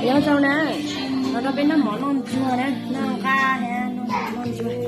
Nyob zoo na, los rau peb noj mov noj ntsuag na, noj nqaj thiab noj mov noj ntsuag.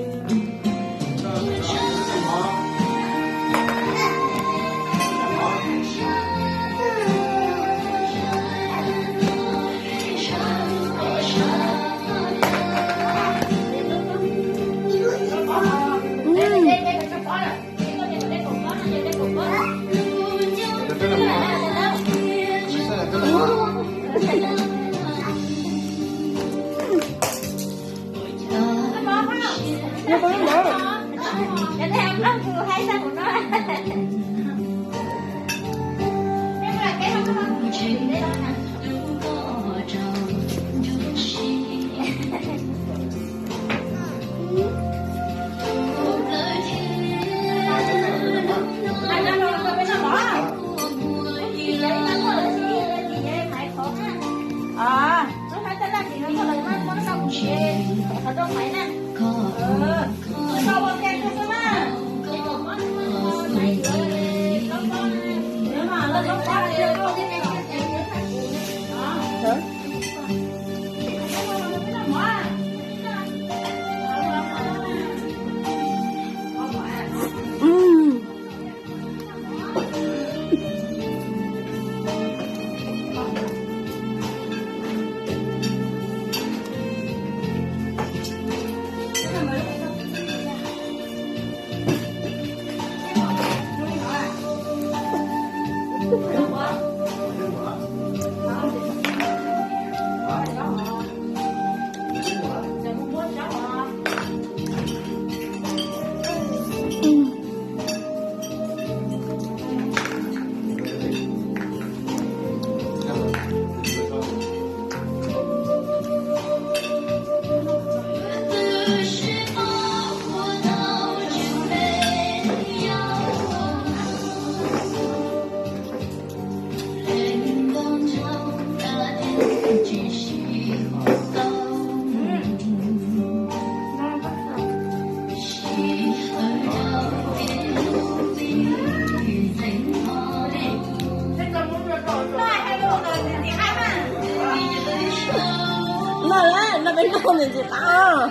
Noj, noj peb noj ntxiv qab.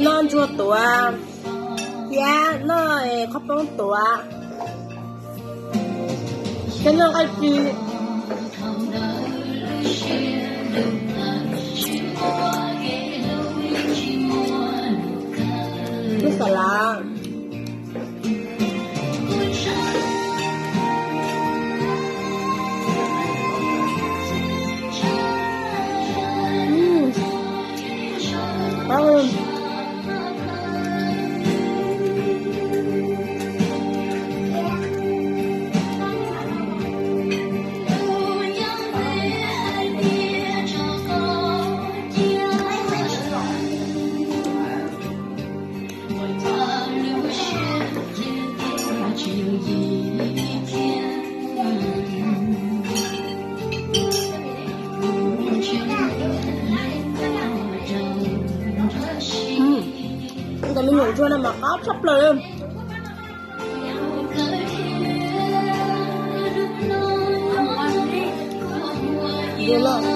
Noj ntsuag tuav thiab noj qhov poob tuav. Cov noj nqaij ci. Lub xas lav. Cov me nyuam ntsuag no mas qab tshaj plaws li. Dua loj.